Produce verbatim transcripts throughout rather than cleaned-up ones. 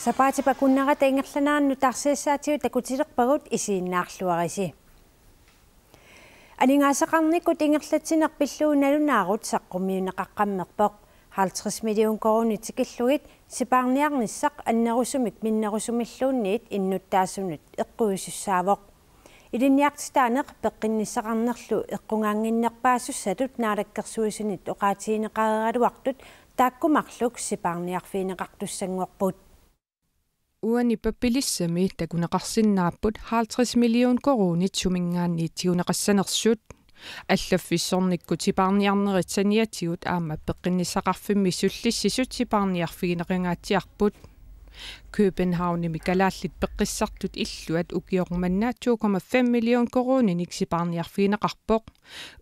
Sapaatip akunnerata ingerlanerani nutaarsiassaatigut takutilerpagut, isiginnaarluarisi. Aningaasaqarnikkut ingerlatsineq pillugu nalunaarut saqqummiunneqaqqammerpoq. Halvtreds million koruunit tikillugit sipaarniarnissaq annerusumik minnerusumilluunniit innuttaasunut eqquisussaavoq. Ilinniartitaaneq peqqinnissaqarnerlu eqqugaannginnerpaasussatut Naalakkersuisunit oqaatigineqareeraluartut taakku marluk sipaarniarfigineqartussanngorput. Uani pappilissami takuneqarsinnaapput halvtreds million koruunit suminngaanniit tiguneqassanersut. Allaffissornikkut sipaarniarnerit saniatigut aamma peqqinnissaqarfimmi sullissisut sipaarniarfigineqangaatsiarput. Københavnimi kalaallit peqqissartut illuat ukioq manna to komma fem million koruuninik sipaarniarfigineqarpoq.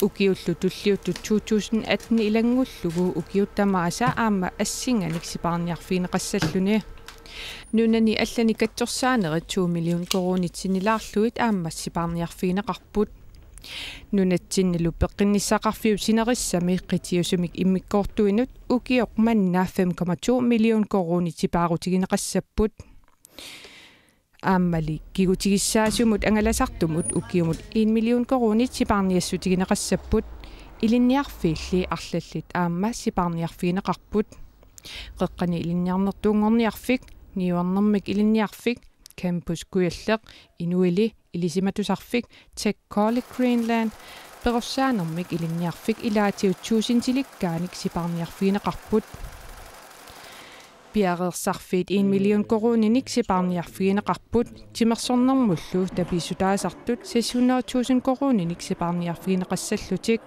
Ukiullu tulliuttut to tusind atten ilanngullugu ukiut tamaasa aamma assinganik sipaarniarfigineqassalluni. Nunani allani katsorsaanerit to million koruunit sinnilaarlugit aamma sipaarniarfigineqarput. Nunatsinnilu peqqinnissaqarfiup sinerissami qitiusumik immikkoortuinut ukioq manna fem komma to million koruunit sipaarutigineqassapput. Aammali kigutigissaasumut angalasartumut ukiumut en million koruunit sipaarniassutigineqassapput. Ilinniarfiilli arlallit aamma sipaarniarfigineqarput. Qeqqani Ilinniarnertuunngorniarfik, Niuernermik Ilinniarfik, Campus Kujalleq, Inuili, Ilisimatusarfik, Tech College Greenland, Perorsaanermik Ilinniarfik ilaatigut tuusintilikkaanik sipaarniarfigineqarput. Piareersarfiit en million koruuninik sipaarniarfigineqarput, timersornermullu tapiissutaasartut seks hundrede tusind koruuninik sipaarniarfigineqassallutik.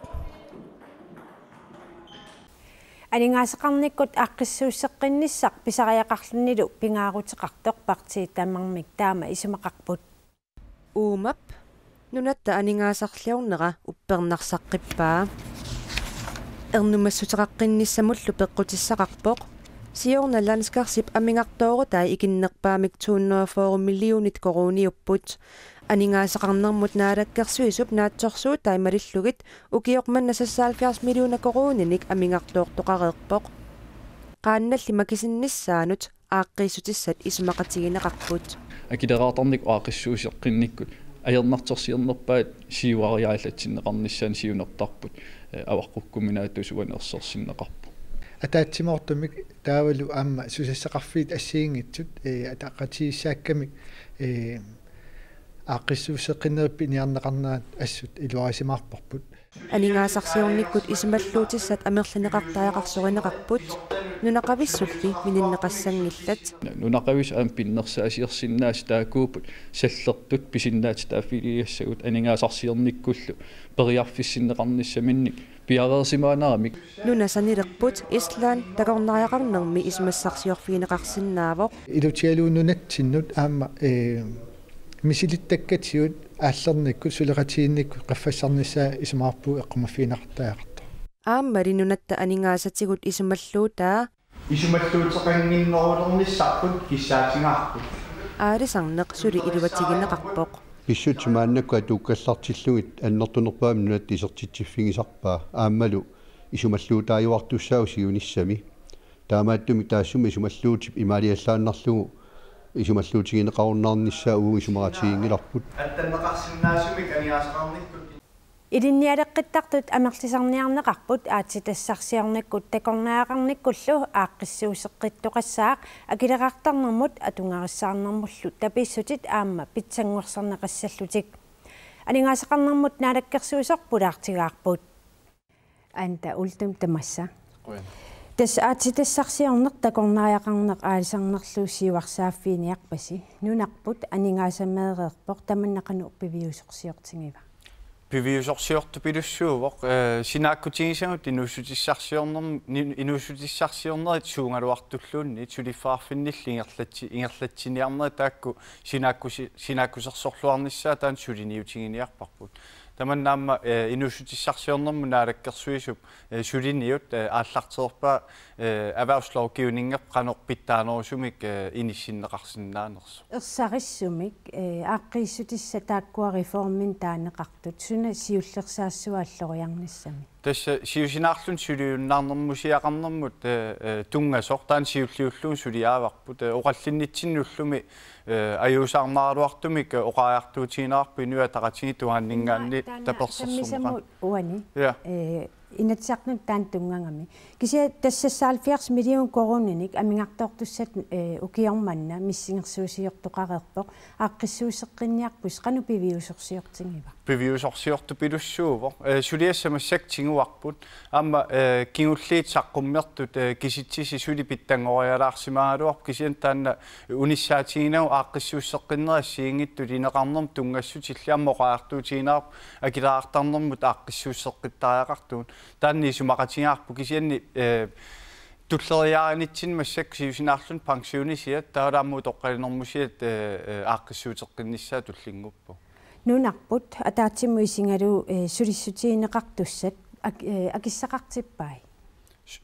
Aningaasaqarnikkut aaqqissuusseqqinnissaq pisariaqarlunilu pingaaruteqartoq partiit tamarmik taama isumaqarput. Uumap nunatta aningaasarliornera uppernarsaaqqippaa. Ernumassuteqaqqinnissamullu peqqutissaqarpoq. Siorna landskartip amigartoorutai ikinnerpaamik to hundrede og fyrre millionit koruuniupput. Aningaasaqarnermut Naalakkersuisup naatsorsuutai malillugit ukioq manna seksoghalvfjerds millioner koruuninik amigartoortoqareerpoq. Qaannalli makisinnissaanut aaqqiissutissat isumaqatigineqarput. Akileraartarnikkut aaqqissuusseqqinnikkut ajornartorsiornerpaat siuariaallatsinneqarnissaanut siunertarput, eh, avaqqukkuminaatut uaneersorsinneqarpoq. Ataatsimoortumik taavalu aamma susassaqarfiit assigiinngitsut, eh, ataqatigiissaakkamik, eh, aaqqissuusseqqinnerit piniarneqarnerat assut iluarisimaarparput. Aningaasarsiornikkut isumalluutissat amerlineqartariaqarsorineqarput, nunaqavissulli mininneqassanngillat. Nunaqavissut aamma pinnersaasiorsinnaasut taakkuupput sallertut pisinnaatitaaffiligassagut aningaasarsiornikkullu periarfissinneqarnissaminnik piareersimaanaramik. Nuna sanilerput Island takornariaqarnermi isumassarsiorfigineqarsinnaavoq. Ilutigalugu nunatsinnut aamma, eh, misilittakkatigut aallernikkut suleqatigiinnikkut qaffassarnissaa isumaqarpugut eqqumaffigineqartariaqartoq. Aammali nunatta aningaasatigut isumalluutaa. Isumalluuteqannginnerulernissarput kissaatigaarput. Aalisarneq suli iluatigineqarpoq. Pissutsit maannakkut atuukkallartillugit annertunerpaamik nunatta isertitsiffigisarpaa aammalu isumalluutaajuartussaavoq siunissami. Taamaattumik taassuma isumalluutip imaaliallaannarlugu isumalluutigineqarunnaarnissaa uagut isumaqatiginngilarput. Attanneqarsinnaasumik aningaasaqarnikkut. Ilinnialeqqittartut amerlisarniarneqarput aatsitassarsiornikkut takornariaqarnikkullu aaqqissuusseqqittoqassaaq akileraartarnermut atugarissaarnermullu tapiissutit aamma pitsanngorsarneqassallutik. Aningaasaqarnermut Naalakkersuisoq pulaartigaarput. Anda Uldum tamassa. Qujan. Tassa aatsitassarsiorneq takornariaqarneq aalisarnerlu siuarsaaffiiniarpasi. Nunarput aningaasameereerpoq, tamanna qanoq piviusorsiortigiva? Piviusorsiortupilussuuvoq, eh, sinaakkutigisagut inuussutissarsiorner-, ni-, inuussutissarsiornerit suugaluartulluunniit suliffeqarfinnilli ingerlatsi-, ingerlatsiniarnerit taakku sinaakkusi-, sinaakkusersorluarnissaat taanna suliniutiginiarparput. Tamanna aamma, eh, inuussutissarsiornermut Naalakkersuisup, eh, suliniut, eh, aallartereerpaa, eh, erhvervslovgivningerput qanoq pitsaanerusumik, eh, inissinneqarsinnaanersoq. Ersarissumik, eh, aaqqiissutissat taakkua reformimik taaneqartut suna siullersaassuat alloriarnissamik? Tassa siusinaarluni suliunnaarnermusiaqarnermut, eh, eh, tunngasoq taanna siulliullugu suliaavarput, eh, oqallinnitsinnut ullumi, eh, ajuusaarnaaraluartumik, eh, oqariartuutigineqarpoq Inuit Ataqatigiit uanninngaanniit. Taama tapersersorneqarneq. Sammisamut uani. Ja. Eh, Inatsisartuni taanna tunngagami. Kisianni tassa halvfjerds million koruuninik amigartoortussatut, eh, ukioq manna missingersuusiortoqareerpoq, aaqqissuusseqqinniarpusi, qanoq piviusorsiortigiva? Piviusorsiortupilussuuvoq. Eh, suliassat massakkut tiguarput. Aamma, eh, kingulliit saqqummertut, eh, kisitsisit suli pitsanngorialaarsimagaluarput, kisianni taanna unissaatiginagit aaqqissuusseqqinneri assigiinngitsut ineqarnermut tunngassutillit aamma oqariartuutigineqarpoq akileraartarnermut aaqqissuusseqqittariaqartugut. Taanna isumaqatigaarput kisianni, eh, tulleriiaarinitsinni massakkut siusinaarluni pensionisiat taavalu aamma utoqqalinermusiat, eh, eh, aaqqissuuteqqinnissaat tullinnguuppoq. Nunarput ataatsimut isigalugu, eh, sulissutigineqartussat ak-, eh, akissaqartippai? S-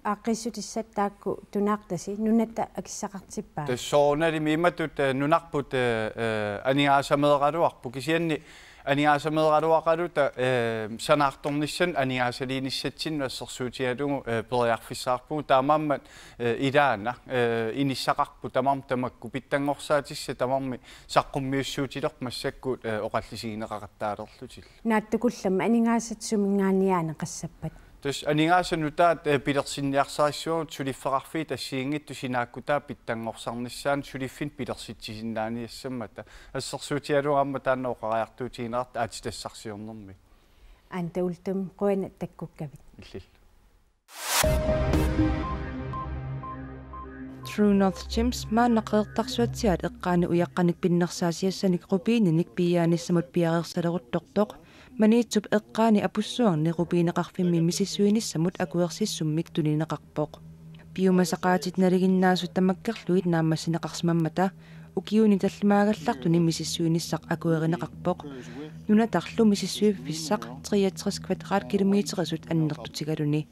Aaqqiissutissat taakku tunaartasi nunatta akissaqartippai? Tassa soorunalimi imatut, eh, nunarput, eh, eh, aningaasameeraluarpoq kisianni aningaasameeraluaqaluta, eh, sanaartornissanut aningaasaliinissatsinnut assersuutigalugu, eh, periarfissaqarpugut taamaammat, eh, ilaana, eh, inissaqarput tamarmik tamakku pitsanngorsaatissaat tamarmik saqqummiussuutilerput massakkut, eh, oqallisigineqaqattaalerlutillu. Naatsukullammik aningaasat suminngaanniit aaneqassappat? Tassa aningaasat nutaat, eh, pilersinniarsarissavagut suliffeqarfiit assigiinngitsut sinaakkutaa pitsanngorsarnissaannut suliffinnut pilersitsisinnaaniassammata. Assersuutigalugu aamma taanna oqariartuutigineqartoq aatsitassarsiornermi. Anda Uldum, qujanaq takkukkavit. Illillu. True North Gems maanna Qeqertarsuatsiaat eqqaani ujaqqanik pinnersaasiassanik rubiininik piiaanissamut piareersaleruttortoq Maniitsup eqqaani Apussuarni rubiineqarfimmi misissuinissamut akuersissummik tunineqarpoq. Piumasaqaatit nalinginnaasut tamakkerlugit naammassineqarsimammata ukiuni tallimaagallartuni misissuinissaq akuerineqarpoq. Nunatarlu misissuiffissaq treogtres kvadratkilometerisut annertutigaluni.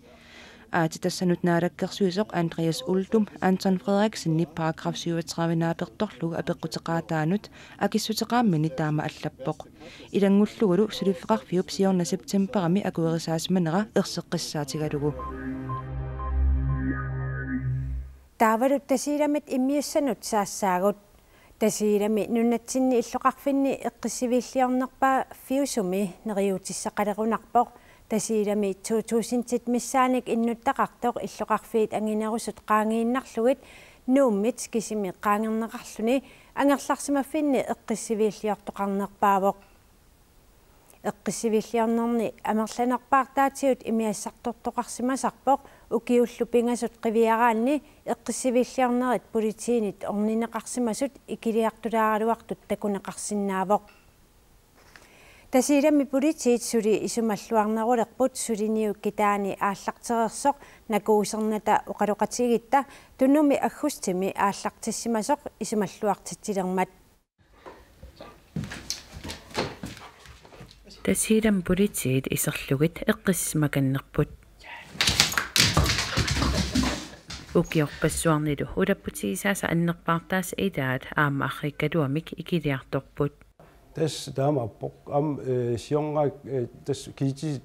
Aatsitassanut naalakkersuisoq Andreas Uldum Anton Frederiksenip paragraf syvogtredive naapertorlugu apeqquteqaataanut akissuteqaammini taama allappoq. Ilanngullugulu suliffeqarfiup siorna septemberimi akuerisaasimanera erseqqissaatigalugu. Taavalu Tasiilamit immiussanut saassaagut. Tasiilami nunatsinni illoqarfinni eqqissiviilliornerpaaffiusumi neriuutissaqalerunarpoq. Tasiilami to tusindit missaannik innuttaqartoq illoqarfiit anginerusut qaangiinnarlugit Nuummit kisimi qaangerneqarluni angerlarsimaffinni eqqissiviilliortoqarnerpaavoq. Eqqissiviilliornerni amerlanerpaartaatigut imigassartortoqarsimasarpoq, ukiullu pingasut qiviaraanni eqqissiviilliornerit politiinit ornineqarsimasut ikiliartulaaraluartut takuneqarsinnaavoq. Tasiilami politiit suli isumalluarnerulerput suliniut kitaani aallartereersoq nakuusernata oqaloqatigiitta tunumi aggustimi aallartissimasoq isumalluartitsilermat. Tasiilami politiit iserlugit eqqissisimakannerput. Ukiorpassuarnilu ulapputigisaasa annerpaartaasa ilaat aamma arriikkaluamik ikiliartorput. Tassa taamaappoq. Aamma, eh, siorna, eh, tassa kisitsisit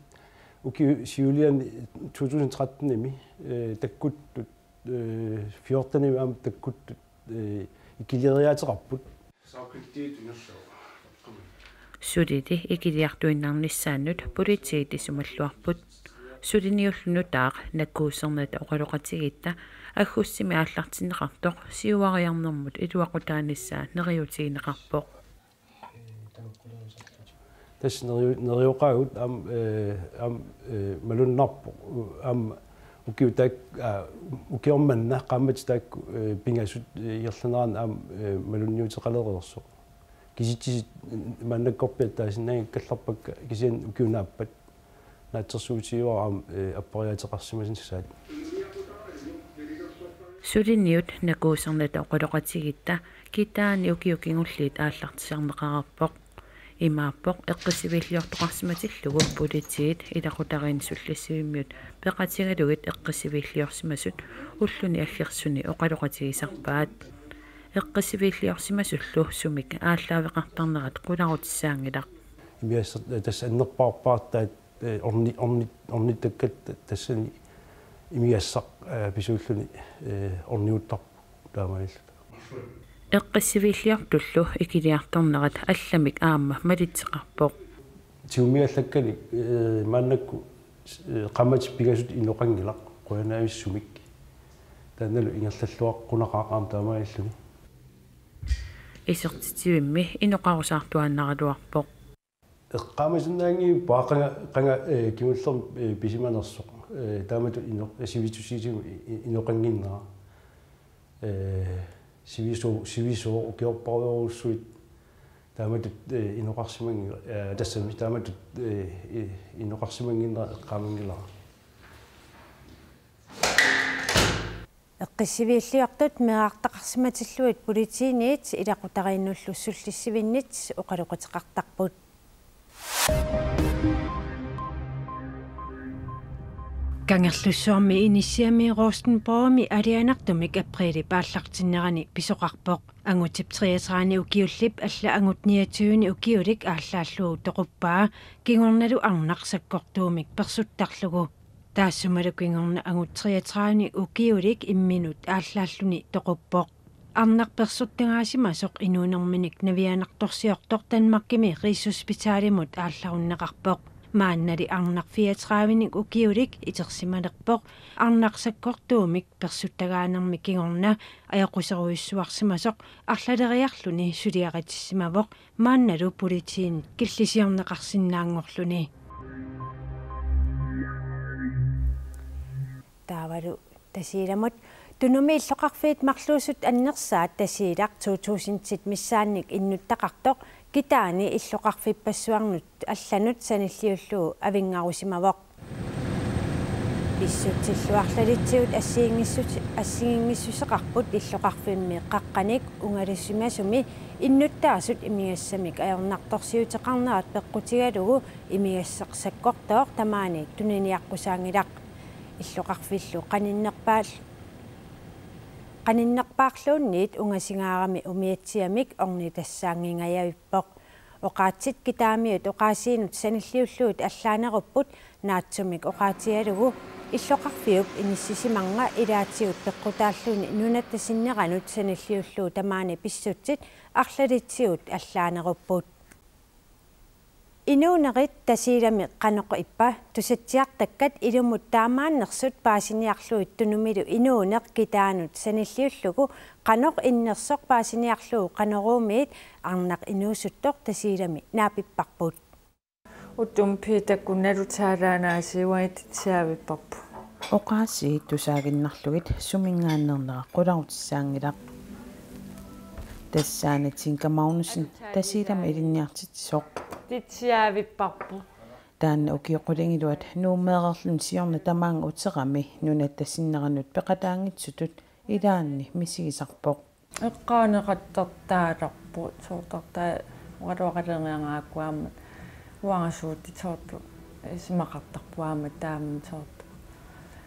ukiut siuliani to tusind tretten-imi, eh, takkuttut, eh, fjorten-imi aamma takkuttut, eh, ikiliariaateqarput. Sulili ikiliartuinnarnissaannut politiit isumalluarput. Suliniullu nutaaq nakuusernata oqaloqatigiitta aggustimi aallartinneqartoq siuariarnermut iluaqutaanissaa neriuutigineqarpoq. Tassa neriu-, nerioqaagut aamma, eh, aamma, eh, malunnarpoq. U-, aamma ukiut taak-, aa, ukioq manna qaammatit taakku, eh, pingasut, eh, ingerlanerani aamma, eh, malunniuteqalereersoq. Kisitsisit, eh, maannakkorpiaq taasinnaanngikkallarpakka kisianni ukiup naappat naatsorsuutigaara aamma, eh, appariaateqarsimassaat. Suliniut nakuusernata oqaloqatigiitta kitaani ukiut kingulliit aallartisarneqareerpoq. Imaappoq eqqissiviilliortoqarsimatillugu politiit ilaqutariinni sullissivimmiut peqatigalugit eqqissiviilliorsimasut ulluni aggersuni oqaloqatigisarpaat. Eqqissiviilliorsimasullu sumik aallaaveqartarnerat qularutissaanngilaq. Imigassaq tassa annerpaarpaartaat Ee, orni-, orni-, ornittakkat tassani imigassaq, ee, pisuulluni, ee, orniuttarpoq taamaalilluta. Eqqissiviilliortullu ikiliartornerat allamik aamma malitseqarpoq. Tigummiallakkanik, ee, maannakkut, ee, qaammatit pingasut inoqanngilaq qujanarsuarmik. Taannalu ingerlalluaqqunaqaaq aamma taamaalilluni. Isertitsivimmi inoqarusaartuaannaraluarpoq. Eqqaamasinnaanngilaq qanga, qanga, ee, kingullermik, ee, pisimanersoq. Ee, taamatut ino-, sivisusiisumik i-, i-, inoqannginnera. Ee, sivisooq, sivisooq ukiorparujorujussuit. Taamatut, ee, inoqarsimanngilaq, ee, tassami taamatut, ee, i-, inoqarsimannginnera eqqaamanngilara. Eqqissiviilliortut meerartaqarsimatillugit politiinit ilaqutariinnullu sullissivinnit oqaloqateqartarput. Kangerlussuarmi inissiami Rosenborgimi alianartumik apriilip aallartinnerani pisoqarpoq. Angutip treogtredive ukiullip alla angut niogtyve ukiulik aallaallugu toquppaa, kingornalu arnaq sakkortuumik persuttarlugu. Taassumalu kingorna angut treogtredive ukiulik imminut aallaalluni toquppoq. Arnaq persuttagaasimasoq inuunerminik navianartorsiortoq Danmarkimi Rigshospitalimut aallarunneqarpoq. Maannali arnaq fireogtredive ukiulik itersimalerpoq. Arnaq sakkortuumik persuttagaanermi kingorna ajoquserujussuarsimasoq arlaleriarluni suliaritissimavoq, maannalu politiinit killisiorneqarsinnaanngorluni. Taavalu Tasiilamut. Tunumi illoqarfiit marluusut annersaat Tasiilaq to tusindit missaannik innuttaqartoq kitaani illoqarfippassuarnut allanut sanilliullugu avinngarusimavoq. Pissutsillu arlalitsigut assigiinngissus-, assigiinngissuseqarput illoqarfimmi qaqqanik ungalusimasumi innuttaasut imigassamik ajornartorsiuteqarnerat peqqutigalugu imigassaq sakkortooq tamaani tuniniaqqusaanngilaq. Illoqarfillu qaninnerpaal-, qaninnerpaarluunniit ungasingaarami umiatsiamik ornitassaanngingajavippoq. Oqaatsit kitaamiut oqaasiinut sanilliullugit allaanerupput, naatsumik oqaatigalugu illoqarfiup inissisimanera ilaatigut peqqutaalluni nunatta sinneranut sanilliullugu tamaani pissutsit arlalitsigut allaanerupput. Inuunerit Tasiilami qanoq ippa? Tusatsiartakkat ilumut taamaannersut paasiniarlugit Tunumilu inuuneq kitaanut sanilliullugu qanoq innersoq paasiniarlugu Qanoruumiit arnaq inuusuttoq Tasiilami naapipparput. Utumpi takunnalu taalaanaasiuaititsivipparput. Oqaasii tusaaginnarlugit suminngaanneernera qularutissaanngilaq. Tassaana Tinka Magnussen Tasiilami ilinniartitsisoq. Titsivipparput. Taanna ukiut qulingiluat Nuummeereerluni siorna tamaanga uterami nunatta sinneranut peqataanngitsutut ilaanni misigisarpoq. Eqqaaneqartartaalerpoq soorlu oqaluaqaleriarnikuugama uanga suutit soorlu isumaqartarput aamma taama soorlu.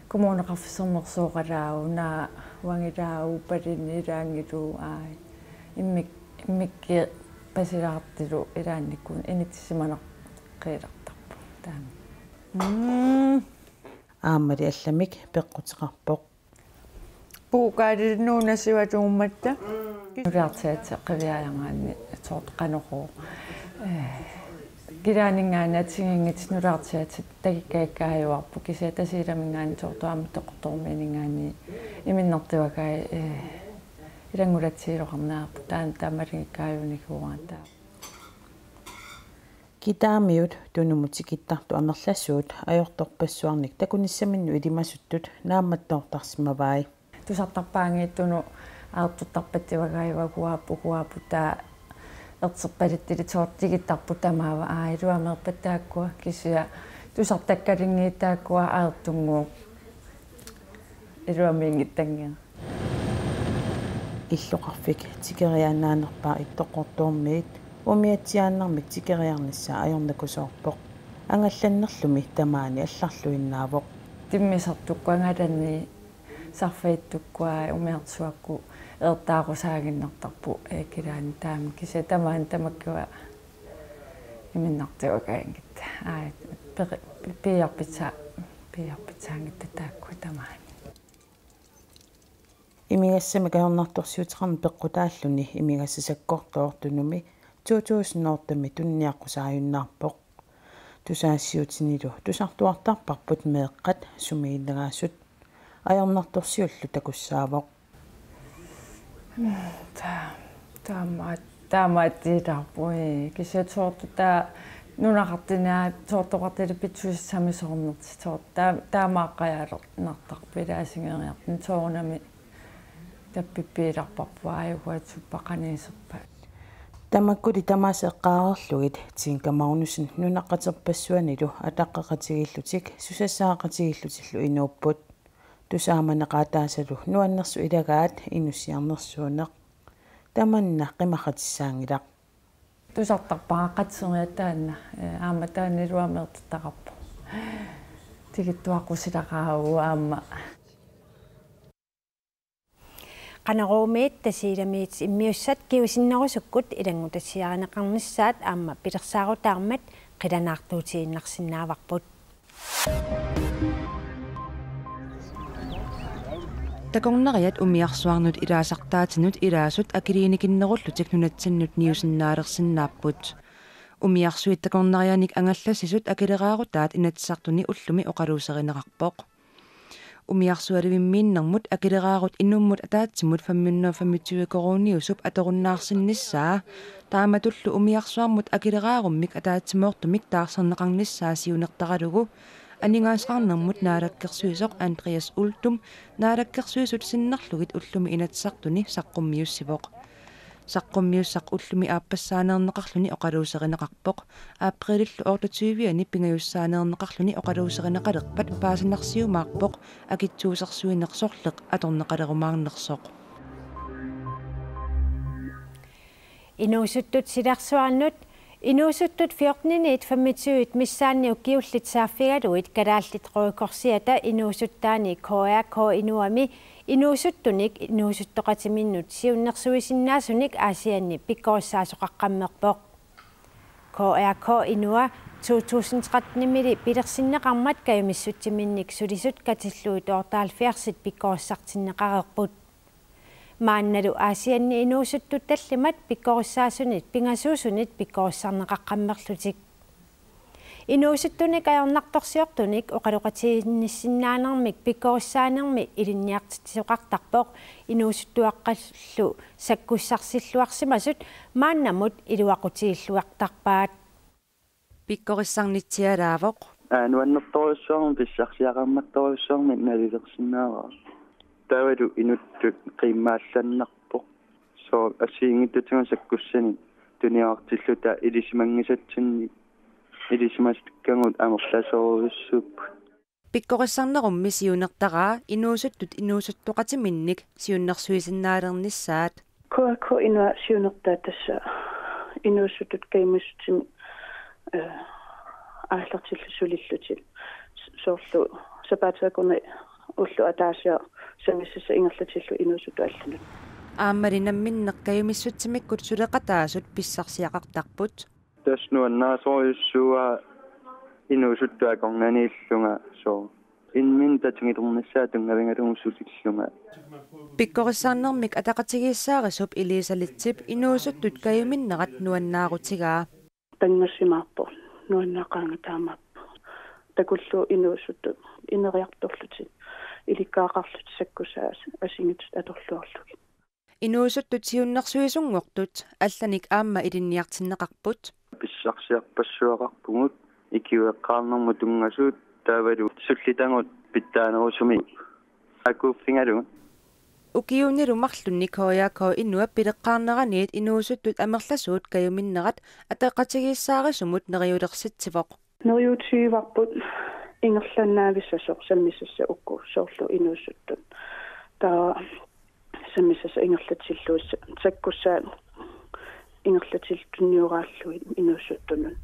Kommuneqarfik Sermersuup qalaa una uangilaau palinni ilaanngillugu aai. Immik-, immikki pasilaartilu ilaannikkut inissisimaneq qiilartarpoq taama. Mm. Aammali allamik peqquteqarpoq. Puukaalinnuuna sivatugummatta. Nuliartiaatsit qiviajaangaanni soorlu Qanorooq. Ee, kilaaninngaanniit assigiinngitsut nuliartiaatsit takikkaajuarput kisianni Tasiilaminngaanniit soorlu aamma Qaqortormiininngaanniit iminnertuakai, ee, ilanngulatsigiloqarniarput taanna taamalinngikkaajunikuuartaa. Kitaamiut Tunumut tikittartut amerlasuut ajortorpassuarnik takunissaminnut ilimasuttut naammattoortarsimavai. Tusartarpaanngikkuni ajortortarpassuakaivaguaappuguaapputaa erserpalittilit soorlu tikittarput tamaava aa iluameerpat taakkua kisianni tusartakkalinngiit taakkua ajortunnguupput. Iluamiinngittanngilaq. Illoqarfik tikeriaannaanerpaaq Ittoqqortoormiit umiatsiaannarmik tikeriarnissaa ajornakusoorpoq. Angallannerlumi tamaani allarluinnaavoq. Timmisartukkut angalani sarfittukkut umiarsuakkut eertaarusaaginnartarput ekilaani taama kisianni tamaani tamakkua iminnertuakaanngitsoq. Ai, peri-, piiorpitsa-, piiorpitsaanngitsoq taakku tamaani. Imigassamik ajornartorsiuteqarneq peqqutaalluni imigassaq sakkortooq Tunumi to tusind otte-mi tuniniaqqusaajunnaarpoq. Tusagassiutinilu tusartuartarparput meeqqat sumiginnagaasut. Ajornartorsiullu takussaavoq. Taa-, taama-, taamaattiitarpui kisiat soorlu taa nunaqartiniaat soortoqartili pitsuissami soornerti soorlu taa-, taamaaqqajaalertarput ilaasigeeriartuni soorunami tappippiilarparput aajuku atsuppaqaniiserpa. Tamakkuli tamaasa eqqaareerlugit Tinka Magnussen nunaqqaterpassuanilu ataqqeqatigiillutik susassaqatigiillutillu inuupput. Tusaamaneqaataasalu nuannersut ilagaat inussiarnersuuneq. Tamanna qimaqatissaanngilaq. Tusartarpara qatseriataanna, ee, aamma taanna iluameertitaqarpoq. Tikittuaqqusilaraa aamma. Qanoruumiit Tasiilamiit immiussat kingusinnerusukkut ilanngutassiarineqarnissaat aamma pilersaarutaarmat qilanaartuutiinnarsinnaavarput. Takornariat umiarsuarnut ilaasartaatinut ilaasut akiliinikinnerullutik nunatsinnut niusinnaalersinnaapput. Umiarsuit takornarianik angallassisut akileraarutaat Inatsisartuni ullumi oqaluuserineqarpoq. Umiarsualivimmiinnermut akileraarut inummut ataatsimut femhundrede femogtyve koruuniusup atorunnaarsinnissaa taamatullu umiarsuarmut akileraarummik ataatsimoortumik taarserneqarnissaa siunertaralugu aningaasaqarnermut naalakkersuisoq Andreas Uldum naalakkersuisut sinnerlugit ullumi Inatsisartuni saqqummiussivoq. Saqqummiussaq ullumi aappassaaneerneqarluni oqaluuserineqarpoq. Aprilillu otteogtyve-ani pingajussaaneerneqarluni oqaluuserineqalerpat paasinarsiumaarpoq akitsuusersuineq sorleq atorneqalerumaarnersoq. Inuusuttut silarsuarnut, inuusuttut fjorteniniit femogtyvet missaanni ukiullit saaffigalugit Kalaallit Røde Korsiata inuusuttaani K R K Inuami inuusuttunik inuusuttoqatiminnut siunnersuisinnaasunik Aasianni pikkorissaasoqaqqammerpoq. K R K Inua to tusind tretten-imili pilersinneqarmat kajumissutsiminnik sulisut katillugit otteoghalvfjerdsit pikkorissartinneqareerput. Maannalu Aasianni inuusuttut tallimat pikkorissaasunit pingasuusunit pikkorissarneqaqqammerlutik. Inuusuttunik ajornartorsiortunik oqaloqatigiinnissinnaanermik pikkorissaanermi ilinniartitsisoqartarpoq inuusuttuaqqallu sakkussarsilluarsimasut maannamut iluaqutigilluartarpaat. Pikkorissarnitsialaavoq. Aa, nuannertorujussuarmik pissarsiaqarnartorujussuarmik nalilersinnaavara. Taavalu inuttut qiimmaallannarpoq. Sooq assigiinngitsutigut sakkussanik tuniorartilluta ilisimanngisatsinnik ilisimasakkagut amerlasoorujussuupput. Pikkorissarnerummi siunertaraa inuusuttut inuusuttoqatiminnik siunnersuisinnaalernissaat. K R K Inua siunertaa tassa inuusuttut kajumissutsimik, eh, aallartillutik sulillutik. S-, soorlu sapaatip akunneranut ulloq ataaseq sammissassaq ingerlatillugu inuusuttut allanut. Aammali namminneq kajumissutsimikkut suleqataasut pissarsiaqartarput. Tassa nuannaasorujussuuara inuusuttut akornanniillunga sooq imminut tatigilernissaa tunngavigalugu sulillunga. Pikkorissarnermik ataqatigiissaarisup Elisa Letzep inuusuttut kajuminnerat nuannaarutigaa. Tanngassimaarpoq nuannaaqaanga taamaappoq. Takullugu inuusuttut ineriartorlutik ilikkagaqarlutik sakkussaat assigiinngitsut atorluarlugit. Inuusuttut siunnersuisunngortut allanik aamma ilinniartinneqarput. Pissarsiarpassuaqarpugut ikiueqqaarnermut tunngasut taavalu sullitagut pitsaanerusumik akuuffigalugu. Ukiunilu marlunni K R K Inuap pileqqaarneraniit inuusuttut amerlasuut kajuminnerat ataqatigiissaarisumut neriulersitsivoq. Neriuutigivarput ingerlannaavissasoq sammissassat uku soorlu inuusuttut. Taava sammissassat ingerlatillugu sa-, sakkussaat ingerlatillugu tunniuraallugit inuusuttunut.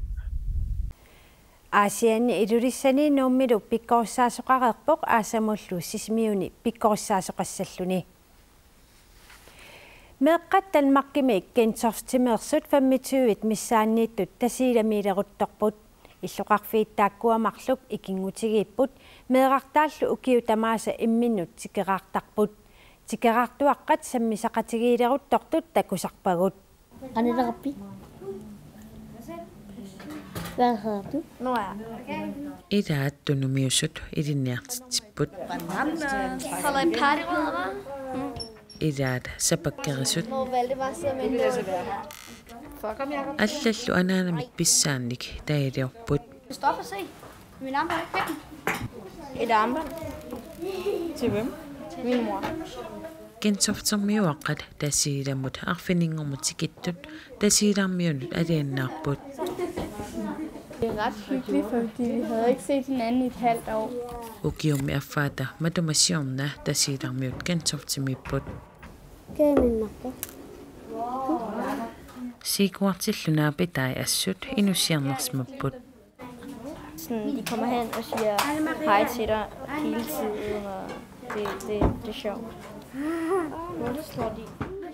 Aasianni Ilulissani Nuummilu pikkorissaasoqareerpoq aasamullu Sisimiuni pikkorissaasoqassalluni. Meeqqat Danmarkimi Gentofte-meersut femogtyvet missaanniittut Tasiilamiileruttorput. Illoqarfiit taakkua marluk ikinngutigiipput, meerartaallu ukiut tamaasa imminnut tikeraartarput. Tikeraartuaqqat sammisaqatigiileruttortut takusarpagut. Qanilaqarpi? Hvad hedder du? Noah. Ilaat tunumiusut ilinniartitsipput. Holder i party, hvad? Ilaat sapakkerisut. Hvor Valdemar sidder med en låg. Allallu anaanamik pissaannik tailiorput. Stop og se. Min armbånd, ikke? Et armbånd. Til hvem? Min mor. Gentoftermiuaqqat Tasiilamut arfininngormat tikittut Tasiilarmiunut aliannaarput. Det er ret hyggeligt, fordi vi havde ikke set hinanden i et halvt år. Ukiummi affaata matuma siorna Tasiilarmiut Gentoftimiipput. Kæmpe. Siikuartillu naapitai assut inussiarnersimapput. Sådan, de kommer hen og siger hej til dig hele tiden, og det, det, det er sjovt.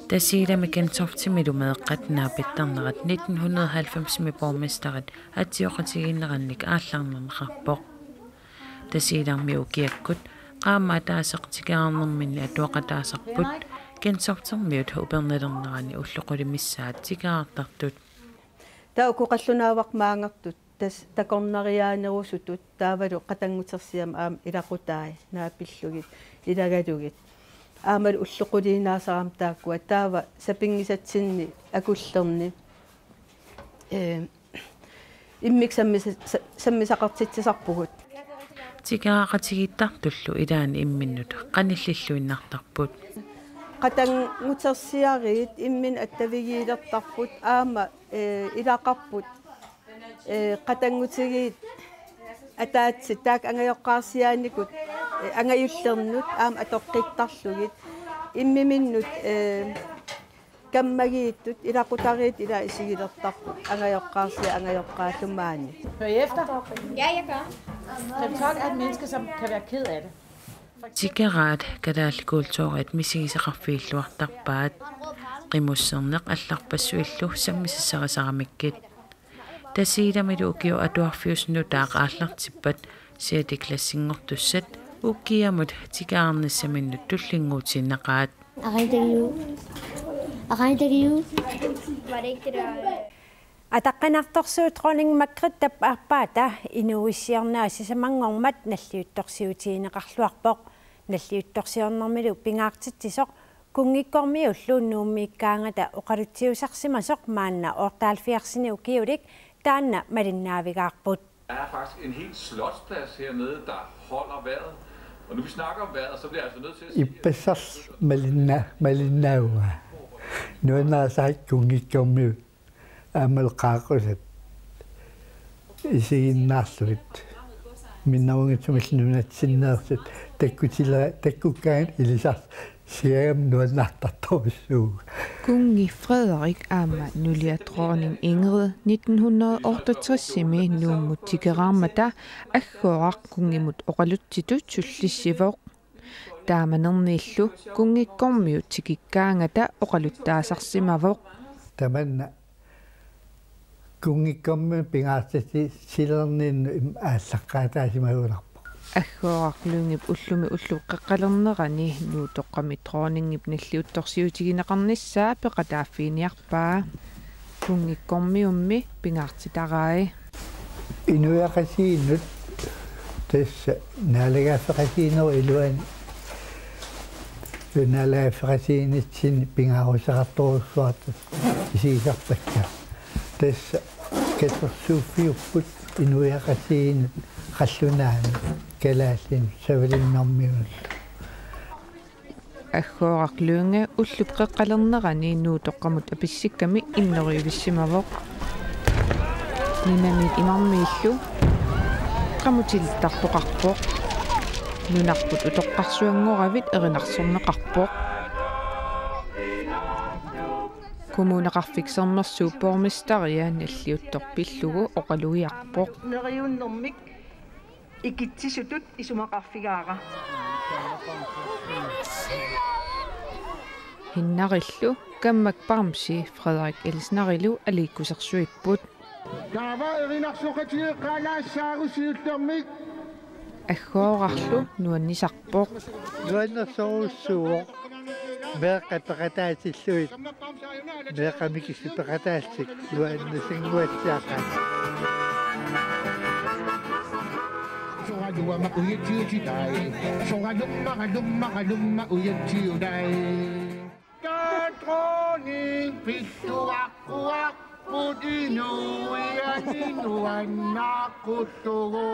Tasiilami Gentoftimilu meeqqat naapittarnerat nitten hundrede og halvfems-imi borgmesterit atsioqatigiinnerannik aallarnerneqarpoq. Tasiilarmiut ukiakkut qaammat ataaseq tikeraarnerminni atuaqataasarput, Gentoftermiut upernalernerani ullut qulit missaat tikeraartartut. Taava uku qallunaavaq maangertut tassa takornariaanerusutut taavalu qatanngutersiami aamma ilaqutai naapillugit ilagalugit. Aammalu ullut quliinnaasarami taakkua taava sapinngisatsinni akullerni, ee, immikkut sammisa-, sa-, sammisaqartitsisarpugut. Tikeraaqatigiittartullu ilaanni imminnut qanillilluinnartarput. Qatanngutersiariit imminnut attavigiilertarput aamma, ee, ilaqarput, ee, qatanngutigiit ataatsit taakku angajoqqaarsiaanikut, ee, angajullernut aamma atoqqittarlugit. Immiminnut, ee, kammagiittut ilaqutariit ilaat isigilertarput angajoqqaarsiaq angajoqqaallu maani. Hører I efter? Ja, jeg gør. Klemtok er et menneske, som kan være ked af det. Tikeraat kalaallit kulturit misigisaqarfigilluartarpaat. Qimusserneq allarpassuillu sammisassarisaramikku. Tasiilamilu ukiut atuarfiusut nutaaq aallartippat sjette klassinngortussat ukiamut tikeraarnissaminnut tullinnguutiinnaqaat. Aqagu tagiu. Aqagu tagiu. Var det ikke det der, øh, Ataqqinartorsuup dronning Margrethe aappaata inuuissiorneq sisamanngormat nalliuttorsiutigineqarluarpoq. Nalliuttorsiornermilu pingaartitsisoq Kunngikkormiullu Nuummiikkaangata oqalutsiusarsimasoq maanna otteoghalvfjerdsini ukiulik taanna malinnaavigaarput. Der er faktisk en hel slotsplads hernede, der holder vejret. Og nu vi snakker om vejret, så bliver jeg altså nødt til at sige, at Ippassaq malinna-, malinnaavunga. Nuannarisakka Kunngikkormiut aammalu qaaqqusat isiginnaarlugit. Minnerunngitsumillu nunatsinneersut takkutila-, takkukkaangat ilisarsiagami nuannaartartorujussuuvoq. Kunngi Frederik aamma nulia dronning Ingrid nitten hundrede otteogtres-imi Nuummut tikeraarmata Aggooraq kunngimut oqalutsitut sullissivoq. Taamanerniillu Kunngikkormiut tikikkaangata oqaluttaasarsimavoq. Tamanna Kunngikkormiut pingaartitaalerninnut im-, aallaqqaataasimagunarpoq. Aggooraq Lyngep ullumi ullup qeqqalernerani Nuutoqqami dronningip nalliuttorsiutigineqarnissaa peqataaffiginiarpaa. Kunngikkormiummi pingaartitarai. Inuiaqatigiinnut tassa naalagaaffeqatigiinnerup iluani naalagaaffeqatigiinnitsinni pingaaruteqartorujussuartut isigisarpakka. Tassa katersuuffiupput inuiaqatigiinnut qallunaanut, kalaallinut, savalimmiormiunullu. Aggooraq Lynge ullup qeqqalernerani Nuutoqqamut apissikkami innoriivissimavoq. Nunamiit imarmiillu qamutilittartoqarpoq. Nunarput utoqqarsuanngoravit erinarsorneqarpoq. Kommuneqarfik Sermersuup borgmesteria nalliuttoq pillugu oqalugiarpoq. Neriunnermik ikitsisutut isumaqarfigaara. Hinnarillu kammak bamsi Frederik Elsnerilu aliikkusersuipput. Taava erinarsoqatigeeqqaalaassaaq siullermik. Aggoorarlu nuannisarpoq. Nuannersorujussuuvoq. Meeqqat peqataatillugit. Meeqqat mikisut peqataallutik. Nuannersinnguatsiaqaat. Soraluama ujatsiutitai. Soralummara lummara lumma ujatsiutai. Taatruuni pittuaqquarput inuiani nuannaaquttugu.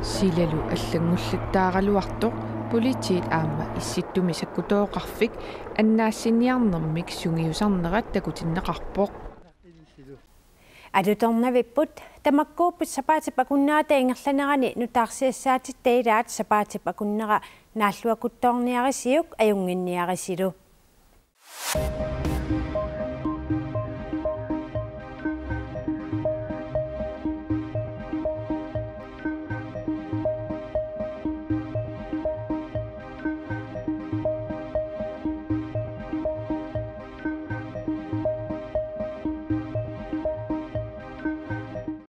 Silalu allanngulluttaaraluartoq politiit aamma Issittumi sakkutooqarfik annaassiniarnermik sungiusarnerat takutinneqarpoq. Alutornavipput tamakkuupput sapaatip akunnerata ingerlanerani nutaarsiassaatitta ilaat sapaatip akunnera naalluakuttoorniarisiuk ajunnginniarisilu.